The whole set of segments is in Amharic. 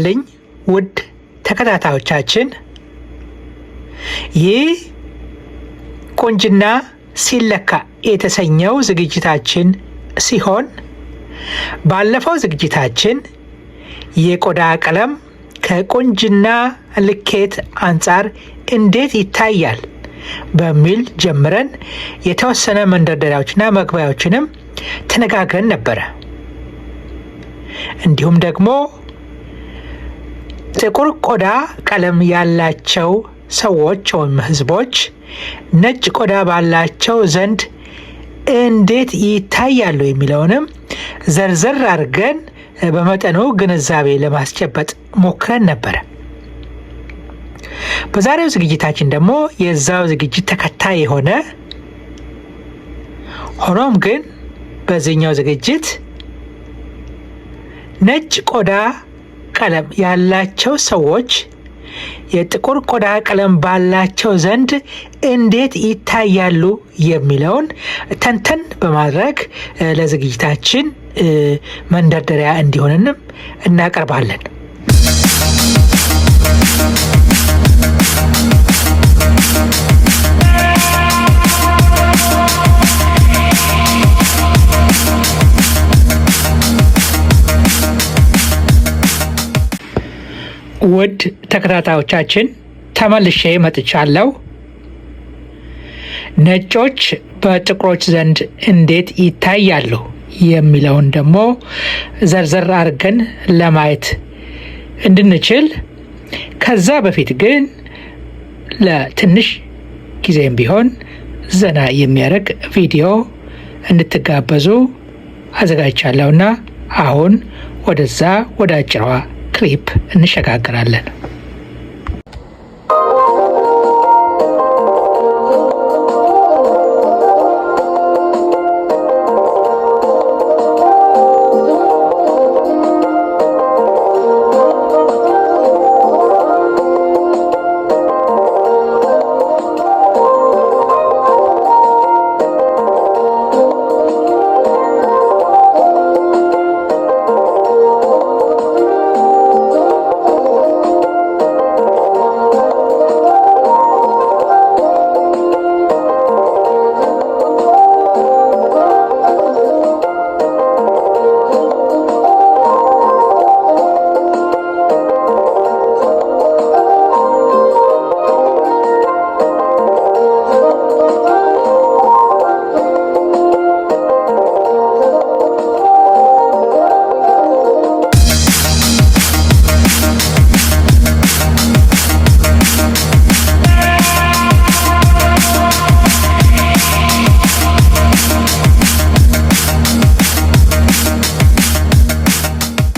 ይስጥልኝ ውድ ተከታታዮቻችን፣ ይህ ቁንጅና ሲለካ የተሰኘው ዝግጅታችን ሲሆን ባለፈው ዝግጅታችን የቆዳ ቀለም ከቁንጅና ልኬት አንጻር እንዴት ይታያል በሚል ጀምረን የተወሰነ መንደርደሪያዎችና መግቢያዎችንም ተነጋግረን ነበረ። እንዲሁም ደግሞ ጥቁር ቆዳ ቀለም ያላቸው ሰዎች ወይም ሕዝቦች ነጭ ቆዳ ባላቸው ዘንድ እንዴት ይታያሉ የሚለውንም ዘርዘር አድርገን በመጠኑ ግንዛቤ ለማስጨበጥ ሞክረን ነበረ። በዛሬው ዝግጅታችን ደግሞ የዛው ዝግጅት ተከታይ የሆነ፣ ሆኖም ግን በዚህኛው ዝግጅት ነጭ ቆዳ ቀለም ያላቸው ሰዎች የጥቁር ቆዳ ቀለም ባላቸው ዘንድ እንዴት ይታያሉ የሚለውን ተንተን በማድረግ ለዝግጅታችን መንደርደሪያ እንዲሆንንም እናቀርባለን። ውድ ተከታታዮቻችን፣ ተመልሼ መጥቻለሁ። ነጮች በጥቁሮች ዘንድ እንዴት ይታያሉ የሚለውን ደግሞ ዘርዘር አድርገን ለማየት እንድንችል፣ ከዛ በፊት ግን ለትንሽ ጊዜም ቢሆን ዘና የሚያደርግ ቪዲዮ እንድትጋበዙ አዘጋጅቻለሁና አሁን ወደዛ ወደ አጭሯ ክሊፕ እንሸጋግራለን።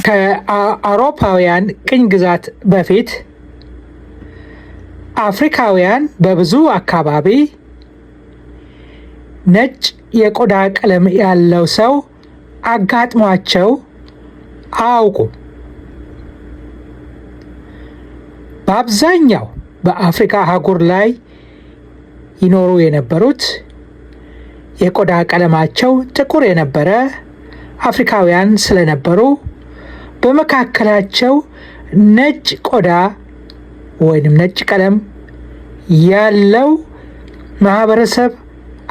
ከአውሮፓውያን ቅኝ ግዛት በፊት አፍሪካውያን በብዙ አካባቢ ነጭ የቆዳ ቀለም ያለው ሰው አጋጥሟቸው አያውቁም። በአብዛኛው በአፍሪካ አህጉር ላይ ይኖሩ የነበሩት የቆዳ ቀለማቸው ጥቁር የነበረ አፍሪካውያን ስለነበሩ በመካከላቸው ነጭ ቆዳ ወይንም ነጭ ቀለም ያለው ማህበረሰብ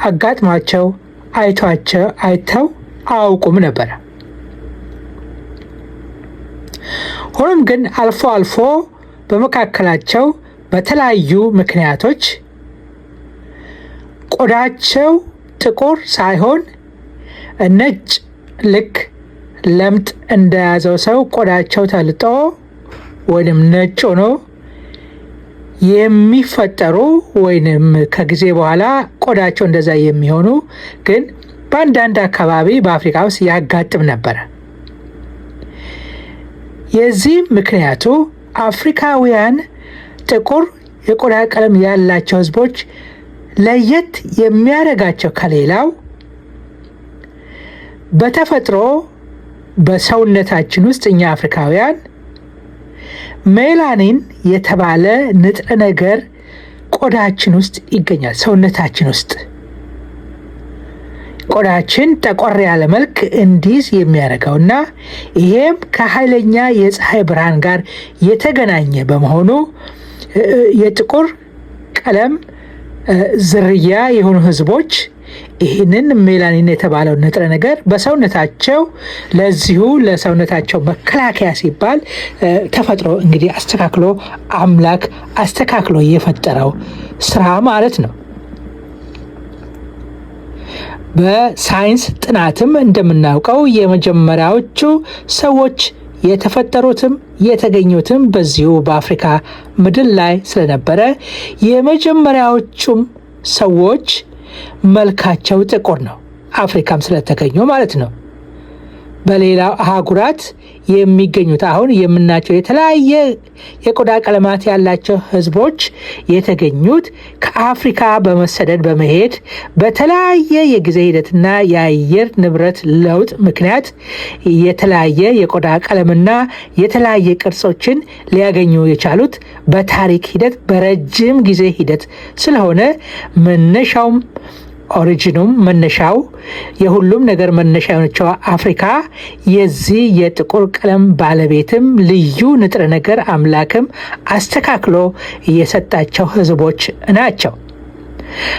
አጋጥሟቸው አይቷቸው አይተው አያውቁም ነበረ። ሆኖም ግን አልፎ አልፎ በመካከላቸው በተለያዩ ምክንያቶች ቆዳቸው ጥቁር ሳይሆን ነጭ፣ ልክ ለምጥ እንደያዘው ሰው ቆዳቸው ተልጦ ወይንም ነጭ ሆኖ የሚፈጠሩ ወይንም ከጊዜ በኋላ ቆዳቸው እንደዛ የሚሆኑ ግን በአንዳንድ አካባቢ በአፍሪካ ውስጥ ያጋጥም ነበረ። የዚህ ምክንያቱ አፍሪካውያን ጥቁር የቆዳ ቀለም ያላቸው ሕዝቦች ለየት የሚያደርጋቸው ከሌላው በተፈጥሮ በሰውነታችን ውስጥ እኛ አፍሪካውያን ሜላኒን የተባለ ንጥረ ነገር ቆዳችን ውስጥ ይገኛል። ሰውነታችን ውስጥ ቆዳችን ጠቆር ያለ መልክ እንዲይዝ የሚያደርገው እና ይሄም ከኃይለኛ የፀሐይ ብርሃን ጋር የተገናኘ በመሆኑ የጥቁር ቀለም ዝርያ የሆኑ ህዝቦች ይህንን ሜላኒን የተባለው ንጥረ ነገር በሰውነታቸው ለዚሁ ለሰውነታቸው መከላከያ ሲባል ተፈጥሮ እንግዲህ አስተካክሎ፣ አምላክ አስተካክሎ የፈጠረው ስራ ማለት ነው። በሳይንስ ጥናትም እንደምናውቀው የመጀመሪያዎቹ ሰዎች የተፈጠሩትም የተገኙትም በዚሁ በአፍሪካ ምድር ላይ ስለነበረ የመጀመሪያዎቹም ሰዎች መልካቸው ጥቁር ነው። አፍሪካም ስለተገኙ ማለት ነው። በሌላው አህጉራት የሚገኙት አሁን የምናቸው የተለያየ የቆዳ ቀለማት ያላቸው ህዝቦች የተገኙት ከአፍሪካ በመሰደድ በመሄድ በተለያየ የጊዜ ሂደትና የአየር ንብረት ለውጥ ምክንያት የተለያየ የቆዳ ቀለምና የተለያየ ቅርጾችን ሊያገኙ የቻሉት በታሪክ ሂደት በረጅም ጊዜ ሂደት ስለሆነ መነሻውም origin ኑም መነሻው የሁሉም ነገር መነሻ የሆነችው አፍሪካ የዚህ የጥቁር ቀለም ባለቤትም ልዩ ንጥረ ነገር አምላክም አስተካክሎ የሰጣቸው ህዝቦች ናቸው።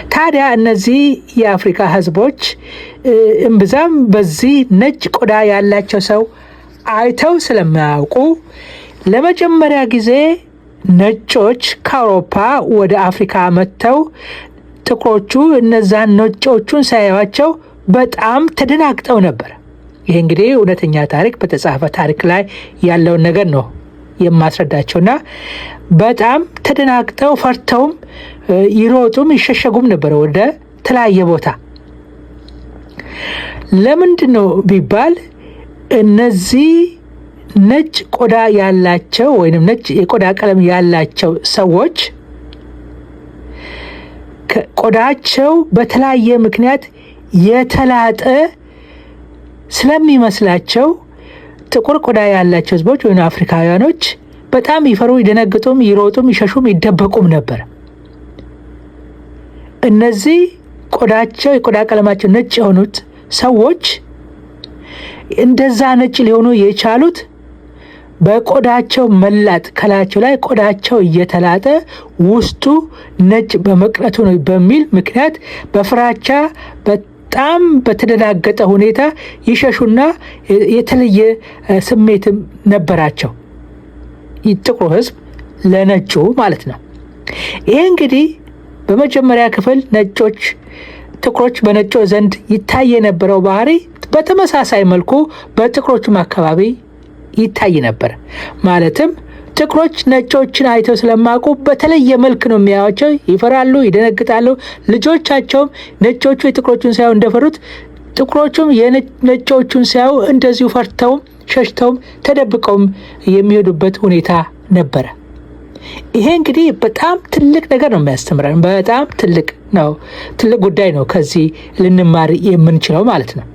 ታዲያ እነዚህ የአፍሪካ ህዝቦች እምብዛም በዚህ ነጭ ቆዳ ያላቸው ሰው አይተው ስለማያውቁ ለመጀመሪያ ጊዜ ነጮች ከአውሮፓ ወደ አፍሪካ መጥተው ጥቁሮቹ እነዛን ነጮቹን ሳያዩዋቸው በጣም ተደናግጠው ነበር። ይህ እንግዲህ እውነተኛ ታሪክ በተጻፈ ታሪክ ላይ ያለውን ነገር ነው የማስረዳቸውና በጣም ተደናግጠው ፈርተውም ይሮጡም ይሸሸጉም ነበር ወደ ተለያየ ቦታ። ለምንድን ነው ቢባል እነዚህ ነጭ ቆዳ ያላቸው ወይንም ነጭ የቆዳ ቀለም ያላቸው ሰዎች ቆዳቸው በተለያየ ምክንያት የተላጠ ስለሚመስላቸው ጥቁር ቆዳ ያላቸው ህዝቦች ወይም አፍሪካውያኖች በጣም ይፈሩ፣ ይደነግጡም፣ ይሮጡም፣ ይሸሹም፣ ይደበቁም ነበር። እነዚህ ቆዳቸው የቆዳ ቀለማቸው ነጭ የሆኑት ሰዎች እንደዛ ነጭ ሊሆኑ የቻሉት በቆዳቸው መላጥ ከላያቸው ላይ ቆዳቸው እየተላጠ ውስጡ ነጭ በመቅረቱ ነው በሚል ምክንያት በፍራቻ በጣም በተደናገጠ ሁኔታ ይሸሹና የተለየ ስሜትም ነበራቸው። ጥቁሩ ህዝብ ለነጩ ማለት ነው። ይሄ እንግዲህ በመጀመሪያ ክፍል ነጮች ጥቁሮች በነጮች ዘንድ ይታይ የነበረው ባህሪ በተመሳሳይ መልኩ በጥቁሮቹም አካባቢ ይታይ ነበር። ማለትም ጥቁሮች ነጮችን አይተው ስለማያውቁ በተለየ መልክ ነው የሚያዩአቸው። ይፈራሉ፣ ይደነግጣሉ። ልጆቻቸውም ነጮቹ የጥቁሮቹን ሳያዩ እንደፈሩት ጥቁሮቹም የነጮቹን ሲያዩ እንደዚሁ ፈርተውም ሸሽተውም ተደብቀውም የሚሄዱበት ሁኔታ ነበረ። ይሄ እንግዲህ በጣም ትልቅ ነገር ነው የሚያስተምረን። በጣም ትልቅ ነው፣ ትልቅ ጉዳይ ነው ከዚህ ልንማር የምንችለው ማለት ነው።